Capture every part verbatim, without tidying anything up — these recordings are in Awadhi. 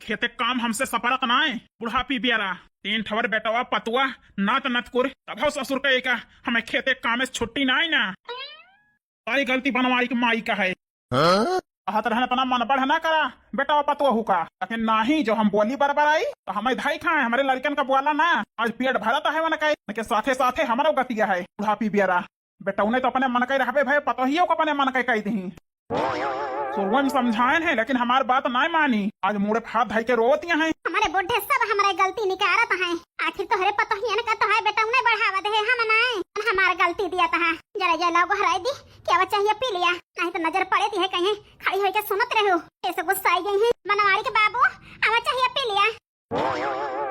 खेते काम हमसे सपरत नाय, बुढ़ापी बियरा। तीन ठवर बेटवा पतुआ, नात नतकुर, तभो ससुर कहे का हमें खेते काम से छुट्टी नाय ना। सारी गलती बनवारी के माई का है। हाँ? कहत रहन अपना मन बढ़ ना करा बेटवा पतुआ का, लेकिन नाही, जो हम बोली बरबराई तो हमें धाई खाए, हमरे लड़कन का बोला ना। आज पेट भरत है मन के, के साथे साथे हमरो गतिया है बुढ़ापी बियरा। बेटौने तो अपने मन के रहबे भए, पतोहियो को अपने मन के कह दही। शुरुए में समझाएन है, लेकिन हमार बात नाय मानी। आज मुड़े पे हाथ धई के रोवतिया हैं। हमारे बूढ़े सब हमारे गलती निकारत हैं। आखिर तोहरे पतोहियन का तो है बेटौने बढ़ावा दे, हम नाय। हमार गलती दिया तहा। जरा ये लो गोहराई दी, क्या वो चाहिए पी लिया, नहीं तो नजर पड़े दी है कहीं खड़ी होके सुनत रहो। ऐसे गुस्सा आई गई है बनवारी के बाबू, आवा चाहिए पी लिया।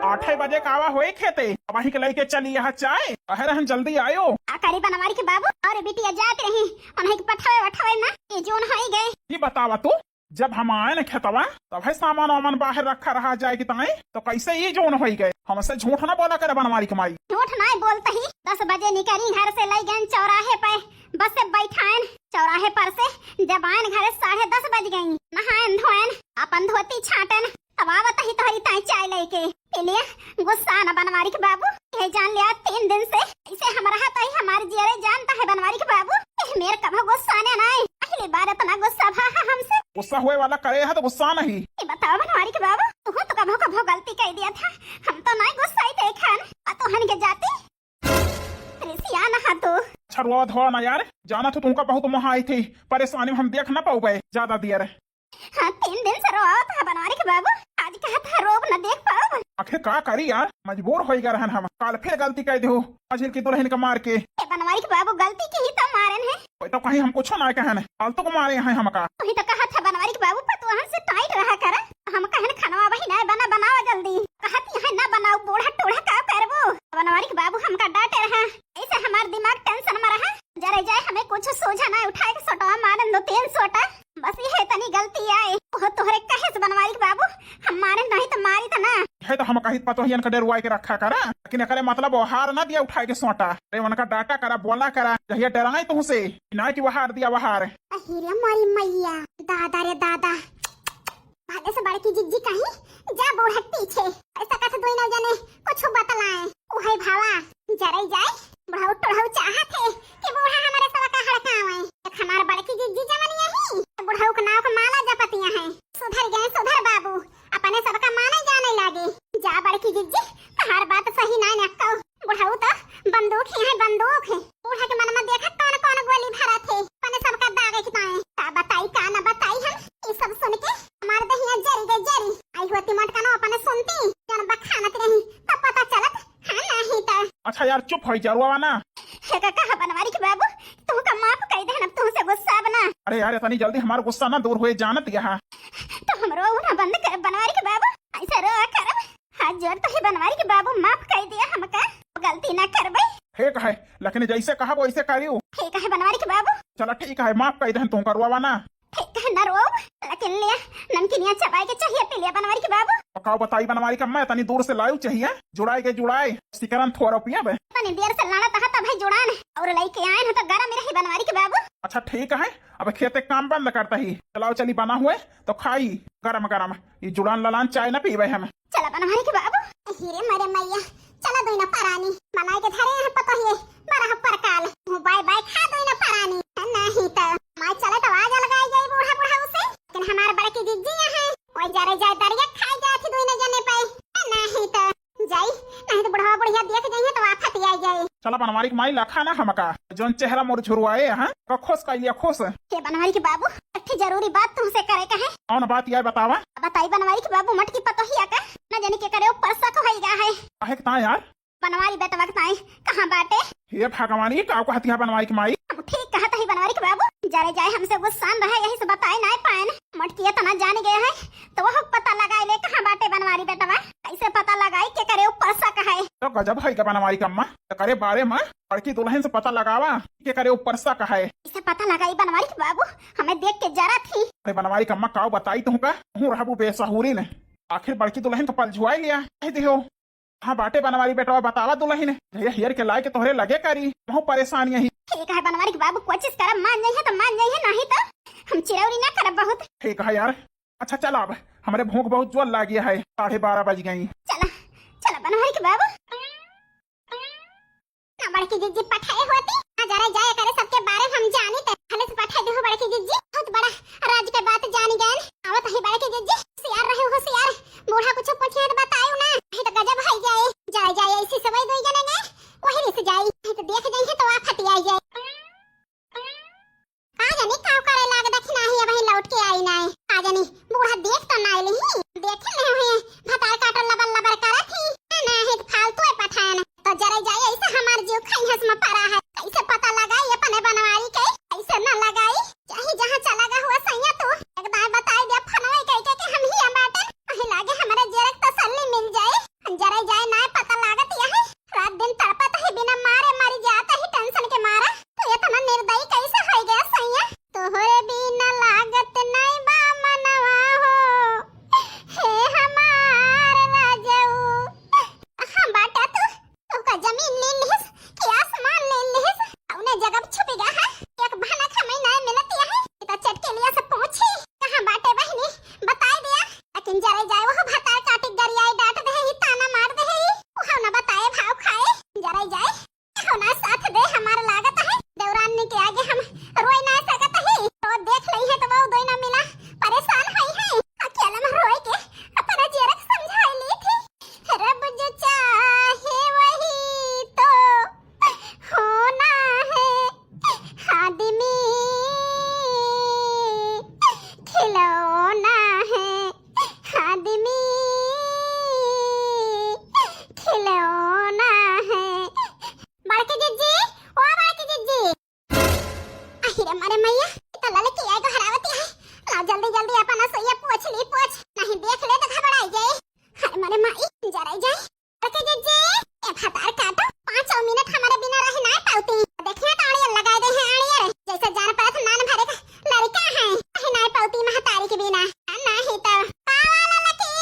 आठे बजे का आवा होई खेते, अबही के लइके चली यहाँ चाय, कहे रहन जल्दी आयो। का करी बनवारी के बाबू, और बिटिया जात रही, उन्हें के पठावे वठावे ना, ये जोन होई गए। ये बतावा तू, जब हम आए न खेतवा, तब है सामान वामान बाहर रखा रहा जाए कि ताई, तो कैसे ये जोन होई गए? हमसे झूठ ना बोला करे बनवारी के माई। झूठ नाय बोलत ही, दस बजे निकली घर से, लई गए चौराहे पे, बस से बैठाएन चौराहे पर से। जब आएन घरे साढ़े दस बज गई, नहाएन धोएन, अपन धोती छाटेन, तब आवत ही तोहरी ताई चाय लेके। इलिया गुस्सा न बनवारी के बाबू, ये जान लिया तीन दिन से ऐसे हम रहा तो ही हमारे जियरे जानता है बनवारी के बाबू। ये मेर कभो गुस्सा ने नाय, पहली बार इतना गुस्सा भा है हमसे। गुस्सा होए वाला करे है तो गुस्सा नहीं। ये बताओ बनवारी के बाबू, तू तो कभो कभो गलती कह दिया था, हम तो नाय गुस्सा ही देखन, आ तोहन के जाती रिसिया ना हा तू। अच्छा रोवा धोवा ना यार, जाना तो तुमका बहुत मोह आई थी, परेशानी में हम देख ना पाऊबे ज्यादा देर। हाँ, तीन दिन से रोवत है बनवारी के बाबू, आज कहा था रोब न देख पाओ। आखिर का करी यार, मजबूर होई गए रहन हम। काल फिर गलती कह देहु, अझिल की दुल्हन का मार के। ए बनवारी के बाबू, गलती की ही तो मारन है। कोई तो कहीं हम कुछ ना कहन, फालतू को मारे हैं हमका। तू ही तो कहा था बनवारी के बाबू, पतोहन से टाइट रहा कर। हम कहन खाना वही ना बना, बनावा जल्दी। कहत यहाँ ना बनाओ, बूढ़ा टूढ़ा का करबो। बनवारी के बाबू हमका डांटे रहा, ऐसे हमार दिमाग टेंशन में रहा। जरे जाए हमें कुछ सोझा ना उठाए के सोटवा मारन दो तीन सोटा। बस ये तनी गलती आए, वो तोहरे कहे से बनवारी के बाबू, हम मारे नहीं तो मारी तो ना। है तो हम कहित पतोहियन का डेरुआई के रखा करा, लेकिन एकरे मतलब ओहार ना दिया उठाए के सोटा। अरे उनका डाटा करा, बोला करा, जहिया डराए तुमसे, ना कि वहार दिया वहार। अहिरे मोरी मैया, दादा रे दादा, भागे से बड़की जिज्जी कहीं, जा बूढ़ा पीछे, ऐसा कथ दुई नौ जने कुछ बतलाए। उहे भावा, जरई जाए, बुढ़ऊ टुढ़ऊ चाहत है कि बूढ़ा हमारे सब का हड़कावे। एक हमार बड़की जिज्जी जवनिया ही, बुढ़ऊ के नाव के माला जपतिया है। सुधर गए, सुधर बाबू, अपने सबका माने जाने लागे। जा बड़की जिज्जी, तहार बात सही ना नक्को। बुढ़ऊ तो बंदूक ही है, बंदूक है। बूढ़ा के मन में देखा कौन कौन गोली भरत है, अपने सबका दागे खिताए। का बताई, का ना बताई हम, ये सब सुन के हमार दहिया जरी गई, जरी। आई होती मटकनो अपने सुनती, जन बखानत रही, तब पता चलत, हाँ नहीं तो। अच्छा यार, चुप होई जा, रोवा ना। हे का कहा बनवारी के बाबू, तुमका माफ कई देहन, अब तुमसे गुस्सा बना। अरे यार, इतनी जल्दी हमार गुस्सा ना दूर होए, जानत यहाँ। तो हम रोऊ ना बंद कर बनवारी के बाबू, ऐसे रो करब। हाथ जोड़ तो ही बनवारी के बाबू, माफ कई दिया हमका, गलती ना करबे। ठीक है, लेकिन जैसे कहब वैसे करियो। ठीक है बनवारी के बाबू। चला ठीक है, माफ कई देहन तुमका, रोवा ना। ठीक है ना रोब, लेकिन लिया नमकीनिया चबाए के चाहिए पी लिया बनवारी के बाबू। पकाओ बताई बनवारी का, मैं तनी दूर से लायू चाहिए, जुड़ाए के जुड़ाए, सिकरन थोड़ा पिया बे। तनी देर से लाना तहा तब है जुड़ान, और लइके आए न तो गरम रही बनवारी के बाबू। अच्छा ठीक है, अब खेते काम बंद करता ही, चलाओ चली बना हुए तो खाई गरम गरम, ये जुड़ान ललान चाय ना पीबे हम। चला बनवारी के बाबू। हीरे मरे मैया, चला दुई ना परानी, बनाए के धरे हैं पतोहिए, बड़ा परकाल, मुँह बाय बाय खा दुई ना परानी, नहीं तो माई चले तो आज अलगाई जाई बूढ़ा बूढ़ा उसे, लेकिन हमार बड़की जिज्जी यहाँ है, वही जरे जाए दरिया खाई जाए थी दुई ना जने पे, नहीं तो जाई, नहीं तो बुढ़वा बुढ़िया देख जाइए तो आफत आई जाए। चला बनवारी के माई लखा ना हमका, जोन चेहरा मोर झुरवाए हैं, का खुश कर लिया खुश। के बनवारी के बाबू, एक ठे जरूरी बात तुमसे करे का है। कौन बात यार बतावा? बताई बनवारी के बाबू, मटकी पतोहिया का न जाने के करे ऊपर शक होई गा है। काहे के ताई यार? बनवारी बेटवा के ताई कहाँ बाटे? हे भगवान, ये का कहती है बनवारी के माई? हम ठीक कहत ही बनवारी के बाबू, जरे जाए हमसे गुस्सान रहे, यही से बताए नाय पाएन। मटकी इतना जान गए है तो वह पता लगाए ले कहाँ बाटे बनवारी बेटवा, कैसे पता लगाई के करे ऊपर शक है? तो गजब है का बनवारी के अम्मा, तो करे बारे में बड़की दुल्हन से पता लगावा के करे ऊपर शक है। इसे पता लगाई बनवारी के बाबू, हमें देख के जरा थी। अरे बनवारी के अम्मा काव बताई तुमका, तू रहबू बेसहूरी ने। आखिर बड़की दुल्हन तो पलझुआई लिया, कह दियो। हाँ बाटे बनवारी बेटवा, बतावा दुल्हन, जहिया हेर के लाए के तोहरे लगे करी, बहुत परेशान यही। ठीक है बनवारी के बाबू, कोशिश करब मान जाइए तो मान जाइए, नहीं तो हम चिरौरी ना करब बहुत। ठीक है यार, अच्छा चल अब हमरे भूख बहुत जोर लागी है, साढ़े बारह बज गई। चला, चला बनवारी के बाबू। ना बड़की जिज्जी पठाए होती, ना जरा जाए करे सबके बारे हम जानी ते। भले से पठाए दे हो बड़की जिज्जी, बहुत बड़ा राज के बात जानी गए। आवत ही बड़की जिज्जी, होशियार रहे, होशियार। बूढ़ा कुछ पूछे तो बतायो ना, नहीं तो गजब है जाए। जाए जाए ऐसी सवई दो जने गए, वही रिस जाई, नहीं तो देख जाइए तो आफत आई जाए। का जानी का करे लाग दखिन, नाही अबही लौट के आई नाही। का जानी बूढ़ा देख तो नाही लिही, देखे नहीं हुए भतार काटो लबर लबर करत ही। नाही तो फालतू है पठान, तो जरे जाए ऐसे हमार जीव खइहस में परा है। कैसे पता लगाई अपने बनवारी के, कैसे न लगाई। चाहे जहाँ चला गा हुआ सैया तू, एक दाएं बताई दिया फनवे कह के कि हम ही बाटे, कहीं लागे हमारे जेरक तसल्ली मिल जाए। जरे जाए ना पता लागत यही। रात दिन तड़पत ही बिना मारे मरी जात ही टेंशन के मारा। तू इतना निर्दयी कैसे हो गया सैया? तोहरे बिना लागत नहीं बा मनवा हो, हे हमार राजऊ। कहाँ बाटा तू? तू का जमीन ले लिहिस कि आसमान ले लिहिस? कौने जगह छुपी गा है? एक भनक हमें नहीं मिलती है। इतना चटकेलिया से पूछी, कहाँ बाटे बहिनी? बताई दिया। लेकिन जरे जाए वो भतार काटी गरियाई डांट दे ही, ताना मार दे ही। वो ना बताए भाव खाए। जरे जाए, हो ना साथ दे हमार लागत है। देवरानी के आगे हम रोई ना सकत ही। तो देख लई है तो वो दोई ना मिला, परेशान होई है। अकेला में रोई के अपना जियरक समझाई ली थी। रब जो चाहे वही तो होना है आदमी, खिलौना है आदमी, खिलौना है। बड़की जिज्जी, ओ बड़की जिज्जी। आहिरे मारे मैया, ई तो ललकी आए गोहरावती है। ला जल्दी जल्दी अपन असोइया पोछ ली, पोछ। नहीं देख ले तो घबराई जाए। हाय मारे माई, जराई जाए। बड़की जिज्जी, ए भतार काटो, पाँचों मिनट हमारे बिना रह ना पाउती। देखिए तो आड़ियर लगाए दे हैं, आड़ियर। जैसे जान परत नान भरे का लड़का है, रह ना पाउती महतारी के बिना। नहीं तो पावा ललकी,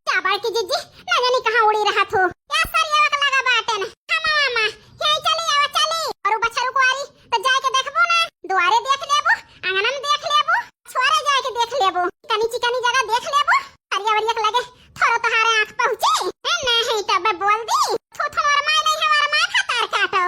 का बड़की जिज्जी, ना जानी कहाँ उड़ी रहा थू। या सरिया का लगा बाटेन। हम मामा, यही चली आवा चली। और उ बछरू कुआरी, तो जाए के देखबो ना, दुआरे देख लेबो, आंगन में देख लेबो, छोरे जाए के देख लेबो, कनी चिकनी जगह देख लेबो। सरिया वरिया के लगे थोड़ो तोहारे आँख पहुँचे। ए, नहीं तो बे बोल दी, थू थू और माय नहीं है, और माय भतार काटो।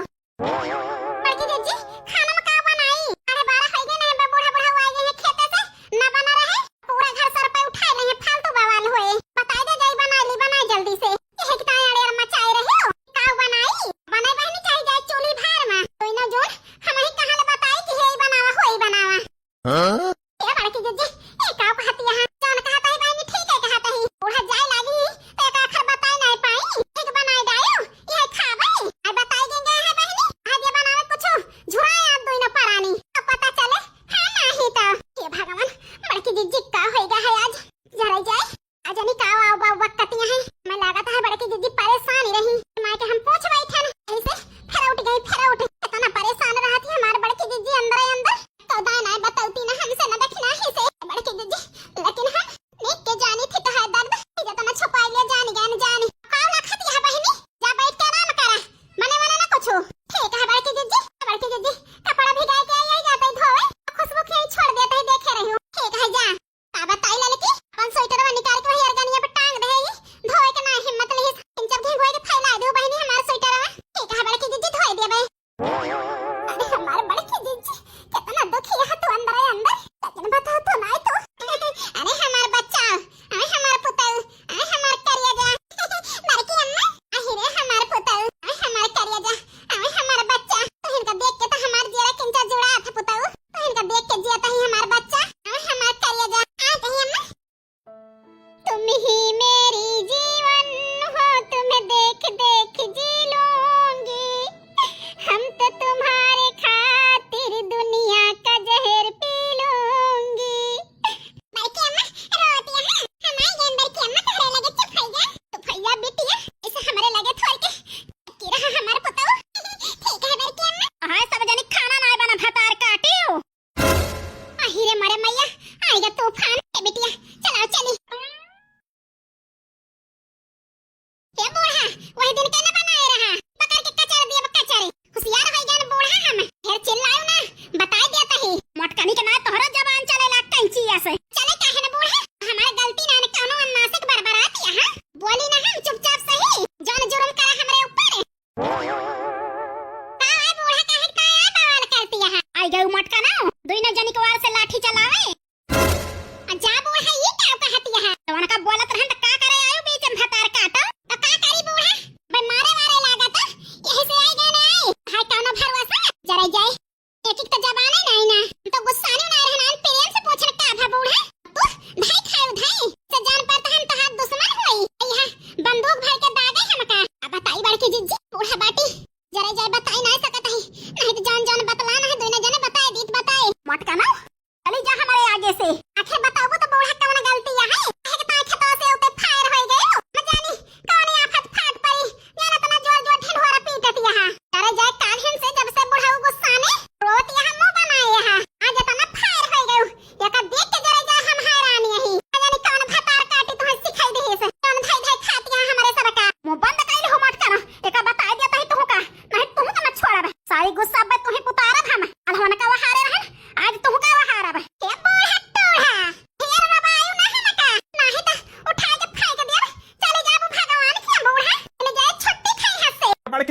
बड़की जिज्जी, खाना में का बनाई? अरे बारह होई गए नहीं, बे बूढ़ा बूढ़ा आए गए हैं खेते से, ना बना रहे, पूरा घर सर पे उठाए नहीं, फालतू बवाल होए। बताई दे जाई, बनाई ली, बनाई जल्दी से। यही के ताई अड़ेर मचाए रहे हो, का बनाई? बनाई बहिनी चाहे जाए चूल्ही भार में, कोई ना जोन, हम ही कहाँ ले बताई कि हे बनावा, होई बनावा। हाँ? ए बड़की जिज्जी, ए का कहती है? जौन कहत है बहिनी, ठीक है कहत है। बूढ़ा जाए लागी, तो एक आखर बताए नहीं पाई। ठीक बनाए डायो, यह खाबे। आई बताए गए गए है बहिनी, आज ये बनावे कुछ झुराए आप दोनों परानी। अब पता चले, हाँ नहीं तो। हे भगवान, बड़की जिज्जी का होई गया है आज? जरा जाए, आज नहीं का आओ बाबा कतिया है। मैं लागत है बड़की जिज्जी परेशान ही रही। माँ के हम पूछ बैठन, ऐसे फिर उठ गई, फिर उठ। इतना परेशान रहती हमार बड़की जिज्जी अंदर ही अंदर। तो दाना बतौती ना हमसे, ना दखिना ही से बड़की जिज्जी, लेकिन हम नीक के जानी थी तो है दर्द, कि जतना छुपाई लिया जानी गए न जानी। काव लखत यह बहिनी, जा बैठ के आराम करा, मने मने ना कुछ। ठीक है बड़की जिज्जी, बड़की जिज्जी, कपड़ा भिगाए के आई, आई जाते धोवे, खुशबू के छोड़ देते ही देखे रही हूँ। ठीक है जा। का बताई ललकी, अपन स्वेटरवा निकाल के वही अरगनिया पे टांग दे ही, धोए के ना हिम्मत लिहिस। इन जब घिंगुए के फैला दे बहिनी हमार स्वेटरवा। ठीक है बड़की जिज्जी धोए देबे। अरे हमार बड़की जिज्जी, कितना दुखी है तू अंदर ही अंदर, लेकिन बताओ तो नाई तो। अरे हमार बच्चा, अरे हमार पुतऊ, अरे हमार करिया जा। बड़की अम्मा, अहि रे हमार पुतऊ, अरे हमार करिया जा, अरे हमार बच्चा। तो इनका देख के तो हमार जीरा किंचा जुड़ा था पुतऊ, तो इनका देख के जिया तही हमार बच्चा, अरे हमार करिया जा। आ कही अम्मा। तुम ही मेरी जीवन हो, तुम्हें देख देख जी लूंगी। हम तो तुम्हारे खातिर दुनिया का जहर पी लूंगी। बड़की अम्मा रोती है, हमारी जान बड़की अम्मा तोहरे लगे चुप हो जा। चुप हो जा बिटिया, ऐसे हमारे लगे थोड़ के की रहा हमार पुतऊ। ठीक है बड़की अम्मा। हाँ सब जनी खाना ना बना भतार काटियो। आही रे मरे मैया, आइगा तूफान। ए बिटिया, चलाओ चली। ए बूढ़ा, वही दिन के ना बनाए रहा,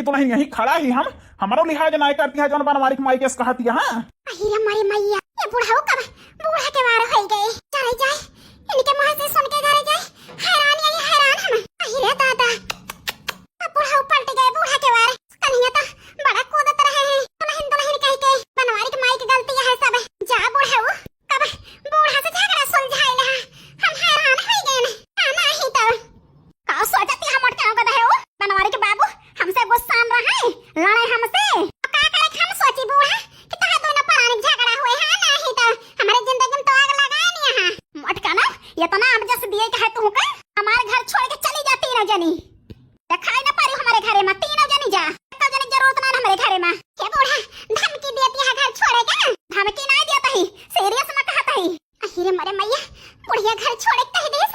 दुलहिन यहीं खड़ा ही हम, हमरो लिहाज नाय करती है जौन बनवारी के माई के कहती है। हाँ, अहिरे मोरे मइया, ये बुढ़ऊ कब बूढ़ा के वार होइ गए। चले जाए, इनके मुँह से सुन के घरे जाए। हैरान यही हैरान हम। अहिरे दादा, अब बुढ़ऊ पलट गए बूढ़ा के वार। कन्हैया तो बड़ा कूदत रहे हैं, दुलहिन दुलहिन कह के। बनवारी के माई के गलती है सब। जा बुढ़ऊ, कब बूढ़ा से झगड़ा सुलझाए ले। हम हैरान होइ गए ना, ना ही तो। का सोचती है मोटका गदहे हो? बनवारी के बाबू हमसे गुस्सा में रहे, लड़े हमसे। तो का करे हम सोची बूढ़ा कि तोहार दोनों परानी के झगड़ा हुए है, ना ही तो हमरे जिंदगी में तो आग लगाए नहीं है। मोटका ना, इतना अब जस दिए के है तुमका, हमार घर छोड़ के चली जा तीनों जनी। दिखाई ना पड़ी हमरे घरे में, तीनों जनी जा। एको जनी के जरूरत ना हमरे घरे में। हे बूढ़ा, धमकी देती है घर छोड़े के? धमकी ना देत ही, serious में कहत ही। अहिरे मोरे मइया, बुढ़िया घर छोड़े के कह दिस।